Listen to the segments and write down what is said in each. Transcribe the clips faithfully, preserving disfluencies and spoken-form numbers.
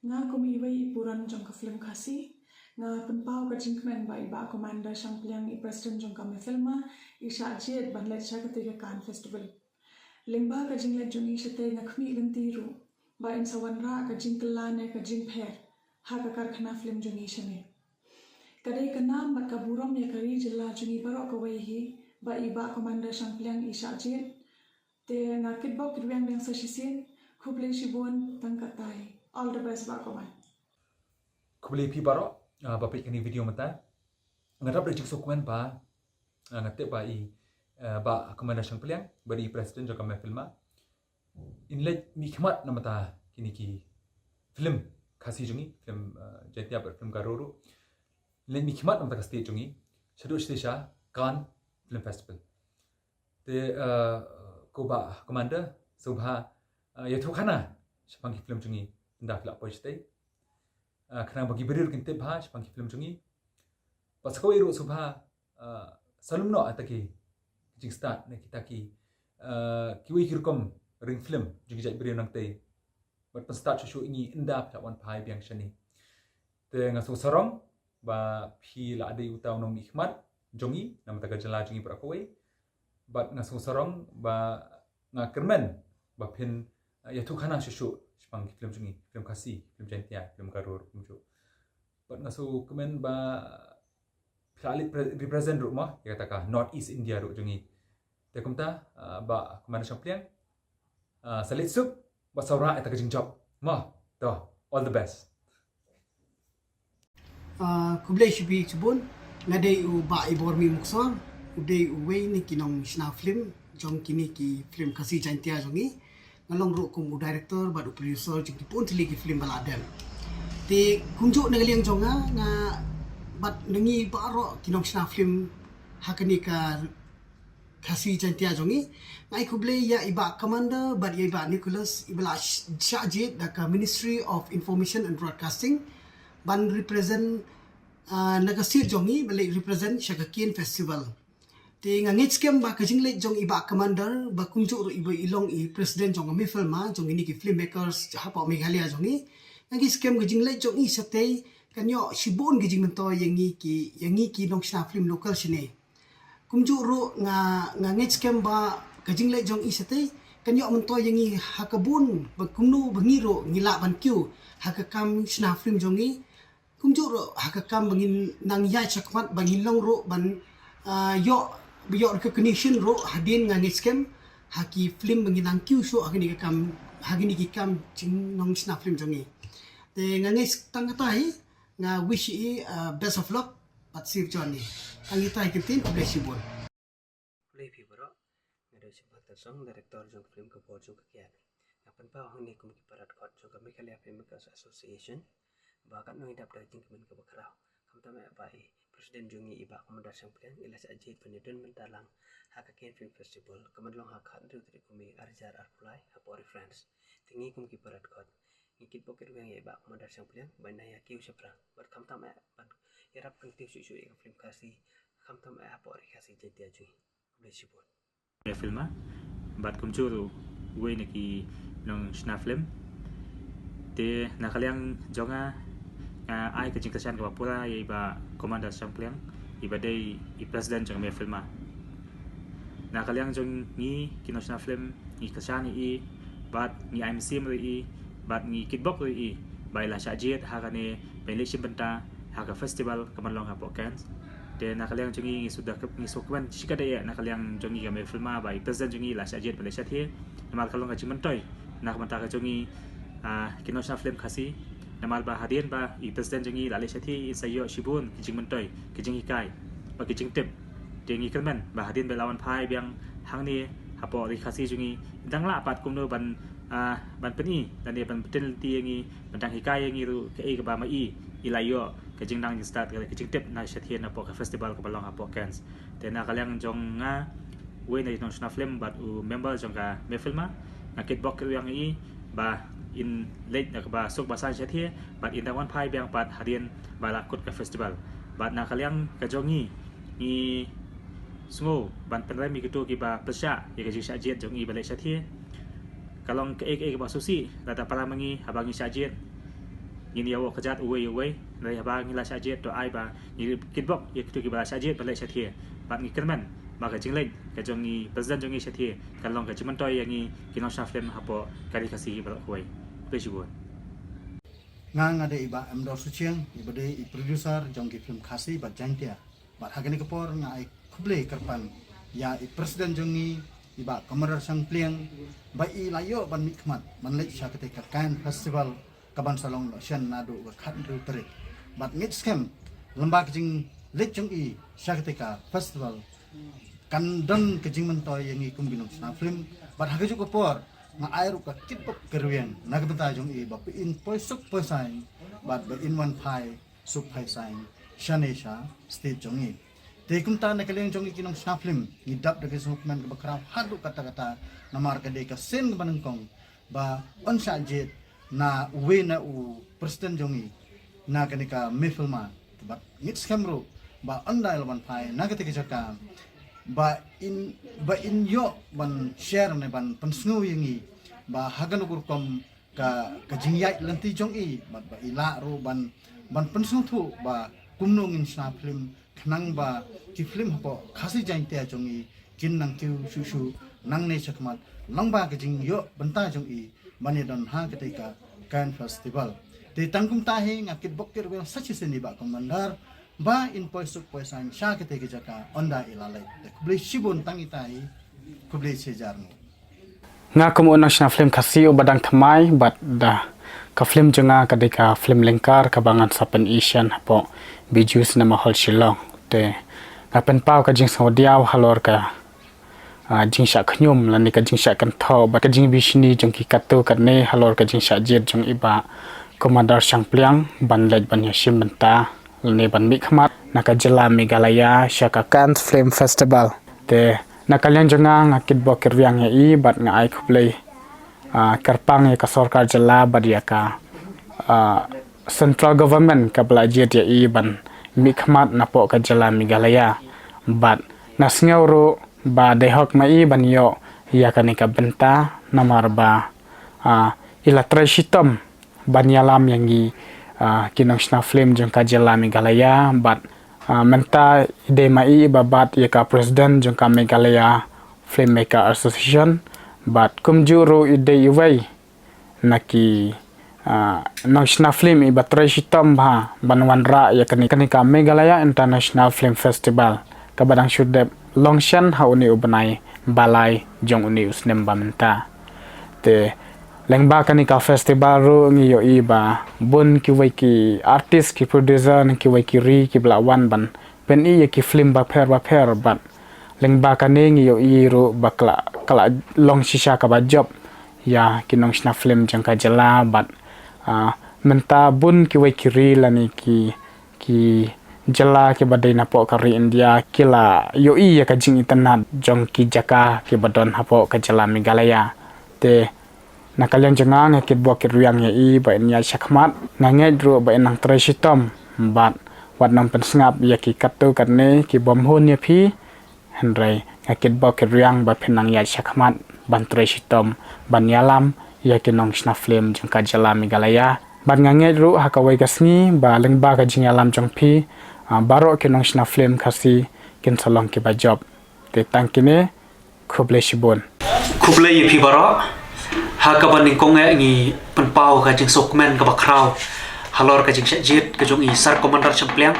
Nga kum iwei i puran jong ka film Khasi, nga pynpaw ka jingkmen ba i Bah Commander Shangpliang, i president jong ka MeFILMA, i shah jied ban leit sha katei ka Cannes Festival. Lyngba ka jingleit jong i shatei nga khmih lynti ruh ba in sa wanrah ka jingkylla ne ka jingpher ha ka karkhana film jong i shane. Ka dei ka nam bad ka burom ïa ka ri jylla jong i baroh kawei hi ba i Bah Commander Shangpliang i shah jied. Te nga kitbok kitrwiang biang sa shisien. Khublei shibun, tang katei. All the best Bah Commander. Khublei phi baroh, ah, ba peit kane ka video mynta. Nga dap da jingsngewkmen ba, ah, nga tip ba i, ah, Bah Commander Shangpliang, ba i president jong ka MeFILMA, in leit mihkhmat namar kine ki film Khasi jong ngi, film, ah, Jaiñtia bad film Garo ruh. In leit mihkhmat namar ka state jong ngi shaduh shatei sha Cannes Film Festival. Te, ah, ko Bah Commander, sngewbha, ah, ïathuhkhana shaphang ki film jong ngi ynda phi lah poi shatei. Ah, khnang ba ki briew ruh kin tip bha shaphang ki film jong ngi. Bad sa kawei ruh sngewbha, ah, sa lum noh ïa kita ki jingstad ne kita ki, ah, kiwei ki rukom ring film jong ki jait briew nangtei. Bad pynstad shuh shuh ïa ngi ynda phi lah wan phai biang shane. Te nga sngewsarong ba phi lah dei uta u nongmihkhmat jong ngi namar ka jylla jong ngi baroh kawei. Bad nga sngewsarong ba nga kyrmen ba phin, ah, ïathuhkhana shuh shuh shaphang ki film jong ngi, film Khasi, film Jaiñtia, film Garo ruh kumjuh. Bad nga sngewkmen ba phi lah leit pre-, represent ruh mo ïa kata ka North East India ruh jong ngi. Te kumta, ah, Bah Commander Shangpliang, ah, sa leit suk bad sa wanrah ïa kata ka jingjop mo. To, all the best. Ah, khublei shibun, nga dei u Bah Ibormi Muksor, u dei uwei na ki nongshna film jong kine ki film Khasi Jaiñtia jong ngi. Nga long ruh kum u director bad u producer jong ki bun tylli ki film ba la dep. Te kumjuh na ka liang jong nga, nga bad na ngi baroh ki nongshna film ha kane ka Khasi Jaiñtia jong ngi, nga ai khublei ïa i Bah Commander bad ïa i Bah Nicholas, iba la sh-, shah jied da ka Ministry of Information and Broadcasting ban represent, ah, na ka state jong ngi, ban leit represent sha ka Cannes Festival. Te nga ngeit skhem ba ka jingleit jong i Bah Commander, ba kumjuh ruh iba i long i president jong ka MeFILMA, jong kine ki filmmakers hapoh Meghalaya jong ngi, nga ngeit skhem ka jingleit jong i shatei kan ïoh shibun ka jingmyntoi ïa ngi ki, ïa ngi ki nongshna film local shane. Kumjuh ruh nga, nga ngeit skhem ba ka jingleit jong i shatei kan ïoh myntoi ïa ngi ha ka bun, ba kumno ba ngi ruh ngi lah ban kiew ha ka kam shna film jong ngi. Kumjuh ruh ha ka kam ba ngin nang ïaid shakhmat, ba ngin long ruh ban, ah, ïoh, ba ïoh recognition ruh hadien, nga ngeit skhem, ha ki film ba ngin nang kiew shuh ha kine ki kam, ha kine ki kam jing nongshna film jong ngi. Te nga ngeit tang kata hi, nga wish i, ah, best of luck bad safe journey. Tang kata hi, kynthei, khublei shibun. Khublei phi baroh. Nga dei u Shemphang Tynsong, director jong ka film Ka Bor jong ka Kiad. Nga pynpaw hangne kum ki paradkhot jong ka Meghalaya Filmmakers Association ba katno ngi dap da ka jingkmen kaba khraw. Khamtam eh ba i president jong ngi i Bah Commander Shangpliang i la shah jied ban ïadon bynta lang ha ka Cannes Film Festival kaban long ha ka khathynriew tarik u May arhajar arphew lai hapoh ri France. Te ngi kum ki paradkhot ngi kitbok kitrwiang ïa i Bah Commander Shangpliang ba in nang ïa kiew shaphrang bad khamtam eh ban ïarap kyntiew shuh shuh ïa ka film Khasi, khamtam eh hapoh ri Khasi Jaiñtia jong ngi. Khublei shibun. MeFILMA bad kumjuh ruh uwei na ki nongshna film. Te na ka liang jong nga, nga ai ka jingkyrshan kaba pura ïa i Bah Commander Shangpliang, iba dei i president jong ka MeFILMA. Na ka liang jong ngi ki nongshna film, ngi kyrshan ïa i bad ngi ai mynsiem ruh ïa i bad ngi kitbok ruh ïa i ba i la shah jied ha kane ban leit shim bynta ha ka festival kaban long hapoh Cannes. Te na ka liang jong ngi, ngi shu da, ngi sngewkmen shikatdei eh na ka liang jong ngi ka MeFILMA ba i president jong ngi i la shah jied ban leit shathie. Namar ka long ka jingmyntoi na ka bynta ka jong ngi, ah, ki nongshna film Khasi. Namar ba hadien ba i president jong ngi i la leit shathie, in sa ïoh shibun ki jingmyntoi, ki jinghikai bad ki jingtip. Te ngi kyrmen ba hadien ba i la wan phai biang hangne hapoh ri Khasi jong ngi, in dang lah pat kumno ban, ah, ban pyni lane ban pynlynti ïa ngi, ban dang hikai ïa ngi ruh kaei kaba ma i i la ïoh ka jingnang jingstad, ka jingtip na shathie napoh ka festival kaba long hapoh Cannes. Te na ka liang jong nga, uwei na ki nongshna film bad u member jong ka MeFILMA, nga kitbok kitrwiang ïa i ba in leit da kaba suk ba saiñ shathie bad in dang wan phai biang pat hadien ba la kut ka festival. Bad na ka liang ka jong ngi, ngi sngew ban pynrem ïa kito kiba pyrshah ïa ka jingshah jied jong ngi ban leit shathie. Ka long kaei kaei kaba sngewsih lada para ma ngi haba ngi shah jied Ngin ïa wad kjat uwei uwei, hynrei haba ngi la shah jied to ai ba ngi kitbok ïa kito kiba la shah jied ban leit shathie. Bad ngi kyrmen ba ka jingleit ka jong ngi president jong ngi shathie kan long ka jingmyntoi ïa ngi ki nongshna film hapoh ka ri Khasi baroh kawei. Khublei shibun. Nga nga dei i Bah Emdor Suchiang, iba dei i producer jong ki film Khasi bad Jaiñtia. Bad ha kane ka por nga ai khublei kyrpang ïa i president jong ngi, i Bah Commander Shangpliang, ba i la ïoh ban mihkhmat ban leit sha katei ka Cannes Festival kaban sa long noh shen naduh ka khathynriew tarik. Bad ngeit skhem lem bad ka jingleit jong i sha katei ka festival kan don ka jingmyntoi ïa ngi kum ki nongshna film. Bad ha kajuh ka por nga ai ruh ka kitbok kyrwiang na ka bynta jong i ba phin poi suk poi saiñ bad ba in wan phai suk phai saiñ shane sha state jong ngi. Te kumta na ka liang jong ngi ki nongshna film ngi dap da ka sngewkmen kaba khraw haduh katta katta, namar ka dei ka sien kaba nyngkong ba yn shah jied na uwei na u president jong ngi na kane ka Mefilma. Bad ngeit skhem ruh ba ynda i la wan phai na katei ka jaka ba in, ba in ïoh ban share ne ban pynsngew ïa ngi ba ha kano ka rukom ka, ka jingïaid lynti jong i, bad ba i lah ruh ban, ban pynsngewthuh ba kumno ngin shna film khnang ba ki film hapoh Khasi Jaiñtia jong i kin nang kiew shuh shuh nangne shakhmat, lyngba ka jingïoh bynta jong i ban ïadon ha katei ka Cannes Festival. Te tang kumta hi nga kitbok kyrwiang sa shisien i Bah Commander ba in poi suk poi saiñ sha katei ka jaka ynda i la leit. Te khublei shibun tang ita hi, khublei shihajar nguh. Nga kum u nongshna film Khasi uba dang thymmai bad da ka film jong nga ka dei ka film Lyngkar kaba ngan sa pyni shen hapoh Bijou Cinema Hall Shillong. Te nga pynpaw ka jingsngewdiaw halor ka, ah, jingshah khñium lane ka jingshah kynthoh bad ka jingbishni jong ki katto katne halor ka jingshah jied jong i Bah Commander Shangpliang ban leit ban ïashim bynta lane ban mihkhmat na ka jylla Meghalaya sha ka Cannes Film Festival. Te na ka liang jong nga nga kitbok kyrwiang ïa i bad nga ai khublei, ah, kyrpang ïa ka sorkar jylla bad ïa ka, ah, central government kaba la jied ïa i ban mihkhmat napoh ka jylla Meghalaya. Bad nga sngew ruh ba dei hok ma i ban ïoh ïa kane ka bynta namar ba, ah, i la trei shitom ban ïalam ïa ngi, ah, ki nongshna film jong ka jylla Meghalaya bad, ah, mynta i dei ma i iba bat ïa ka president jong ka Meghalaya Filmmaker Association bad kumjuh ruh i dei iwei na ki, ah, nongshna film iba trei shitom bha ban wanrah ïa kane, kane ka Meghalaya International Film Festival kaba dang shu dep long shen ha une u bnai ba lai jong une u snem ba mynta. Te lyngba kane ka festival ruh ngi ïohi ba bun kiwei ki artist, ki producer na kiwei ki ri kiba la wan ban pyni ïa ki film bapher bapher bad lyngba kane ngi ïohi ruh ba ka la, ka la long shisha kaba jop ïa ki nongshna film jong ka jylla bad, ah, mynta bun kiwei ki ri lane ki, ki jylla kiba dei napoh ka ri India ki la ïohi ïa ka jingitynnad jong ki jaka kiba don hapoh ka jylla Meghalaya. Te na ka liang jong nga nga kitbok kyrwiang ïa i ba in ïaid shakhmat. Nga ngeit ruh ba in nang trei shitom bad wat nang pynsngap ïa ki katto katne ki bym hun ïa phi. Hynrei nga kitbok kyrwiang ba phin nang ïaid shakhmat ban trei shitom ban ïalam ïa ki nongshna film jong ka jylla Meghalaya. Bad nga ngeit ruh ha kawei ka sngi ba lyngba ka jingïalam jong phi, ah, baroh ki nongshna film Khasi kin sa long kiba jop. Te tang kine, khublei shibun. Khublei ïa phi baroh. Ha kaba nyngkong eh ngi pynpaw ka jingsngewkmen kaba khraw halor ka jingshah jied ka jong i Sir Commander Shangpliang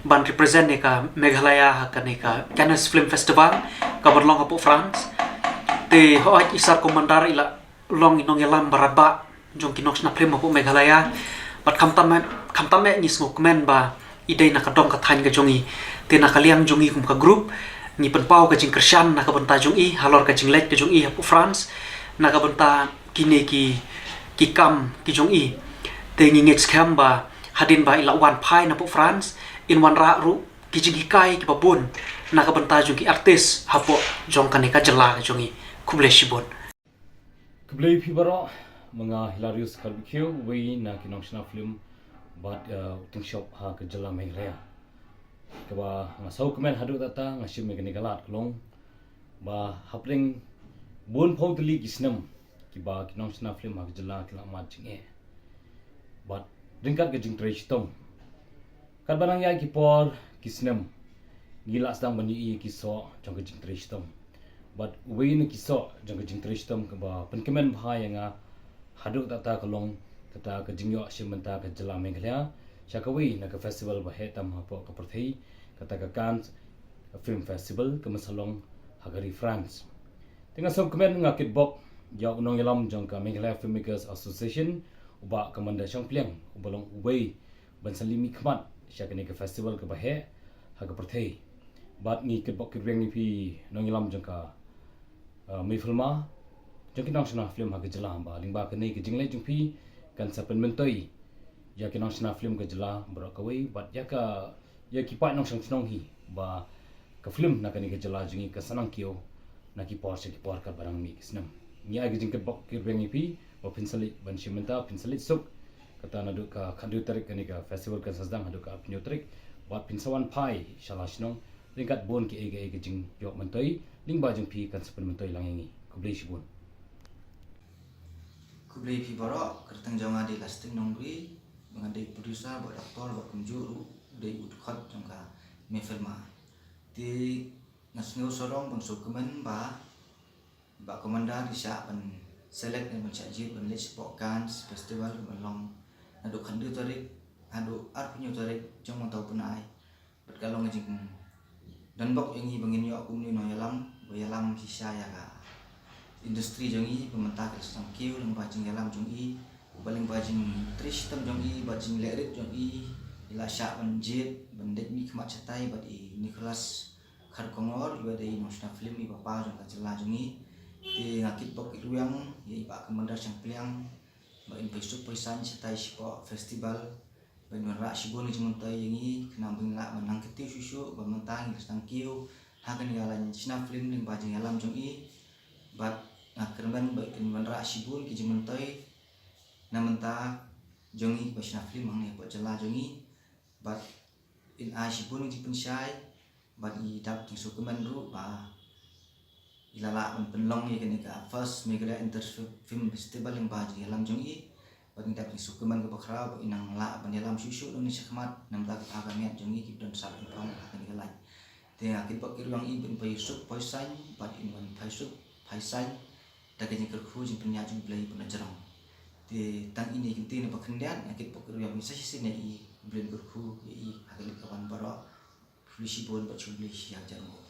ban represent ïa ka Meghalaya ha kane ka Cannes Film Festival kaban long hapoh France. Te hooid i Sir Commander i la long i nongïalam ba radbah jong ki nongshna film hapoh Meghalaya. Bad khamtam eh, khamtam eh ngi sngewkmen ba i dei na ka dong ka thaiñ ka jong i. Te na ka liang jong i kum ka group ngi pynpaw ka jingkyrshan na ka bynta jong i halor ka jingleit ka jong i hapoh France na ka bynta kine ki, ki kam ki jong i. Te ngi ngeit skhem ba hadien ba i la wan phai napoh France in wanrah ruh ki jinghikai kiba bun na ka bynta jong ki artist hapoh jong kane ka jylla ka jong i. Khublei shibun. Khublei phi baroh, ma nga Hilarius Kharbikiew, uwei na ki nongshna film bad, eh, u tyngshop ha ka jylla Meghalaya. Kaba nga sngewkmen haduh katta nga shim ïa kane ka lad ka long ba hapdeng bun phew tylli ki snem kiba ki nongshna film ha ka jylla ki la mad jingeh. Bad Ryngkat ka jingtrei shitom. Katba nang ïaid ki por ki snem, ngi la sdang ban ïohi ïa ki soh jong ka jingtrei shitom. Bad uwei na ki soh jong ka jingtrei shitom kaba pynkmen bha ïa nga haduh katta ka long kata ka jingïoh shim bynta ka jylla Meghalaya sha kawei na ka festival ba heh tam hapoh ka pyrthei, kata ka Cannes Film Festival kaba sa long ha ka ri France. Te nga sngewkmen, nga kitbok ïa u nongïalam jong ka Meghalaya Filmmakers Association, u Bah Commander Shangpliang, uba long uwei ban sa leit mihkhmat sha kane ka festival kaba heh ha ka pyrthei. Bad ngi kitbok kitrwiang ïa phi nongïalam jong ka, uh, MeFILMA, jong ki nongshna film ha ka jylla, ba lyngba kane ka jingleit jong phi kan sa pynmyntoi ïa ki nongshna film ka jylla baroh kawei, bad ïa ka, ïa ki paid nongshong shnong hi, ba ka film na kane ka jylla jong ngi kan sa nang kiew na ki por sha ki por katba nang mih ki snem. Ngi ai ka jingkitbok kitrwiang ïa phi ba phin sa leit ban shim bynta, phin sa leit suk, kata naduh ka khatduh tarik kane ka festival kan sa sdang haduh ka arphew tarik, bad phin sa wan phai sha la shnong ryngkat bun kiei kiei ki jingïoh myntoi, lyngba jong phi kan sa pynmyntoi lang ïa ngi. Khublei shibun. Khublei phi baroh, ka kyrteng jong nga dei Lasting Nongbri, ba nga dei producer, bad actor, bad kumjuh ruh dei u dkhot jong ka MeFILMA. Te nga sngew sarong bad sngewkmen ba, ba Commander i shah ban select ne ban shah jied ban leit shapoh Cannes Festival ban long naduh khatduh tarik haduh arphew tarik jong mynta u bnai. Bad ka long ka jingdonbok ïa ngi ba ngin ïoh kumne u nongïalam ba ïalam shisha ïa ka industry jong ngi, ba mynta ka la sdang kiew lyngba jingïalam jong i, ba lyngba jingtrei shitom jong i, bad jinglehrit jong i, i la shah ban jied ban leit mihkhmat shatai bad i Nicholas Kharkongor, iba dei i nongshna film iba paw jong ka jylla jong ngi. Te nga kitbok kitrwiang ïa i Bah Commander Shangpliang ba in poi suk poi saiñ shatai shapoh festival, ba in wanrah shibun ki jingmyntoi ïa ngi, khnang ba ngin lah ban nang kyntiew shuh shuh ba mynta ngi la sdang kiew ha kane ka laiñ shna film lyngba jingïalam jong i. Bad nga kyrmen ba in wanrah shibun ki jingmyntoi na bynta jong ngi kiba shna film hangne hapoh jylla jong ngi. Bad in ai shibun ki jingpynshai, bad i dap jingsngewkmen ruh ba i la lah ban pynlong ïa kane ka first Meghalaya Inter Film Festival lyngba jingïalam jong i. Bad ngi dap jingsngewkmen kaba khraw ba i nang lah ban ïalam shuh shuh nangne shakhmat na bynta ki bha ki miat jong ngi kiba don sawdong ha kane ka laiñ. Te nga kitbok kitrwiang i ba in poi suk poi saiñ, bad in wan phai suk phai saiñ da ka jingkyrkhu jingpynïaid jong U Blei ba na jrong. Te tang ine i kyntien ba khyndiat, nga kitbok kitrwiang i sa shisien ïa i, U Blei un kyrkhu ïa i ha ka leit ka wan baroh. Khublei shibun bad sngewbha ïa ka jingmut.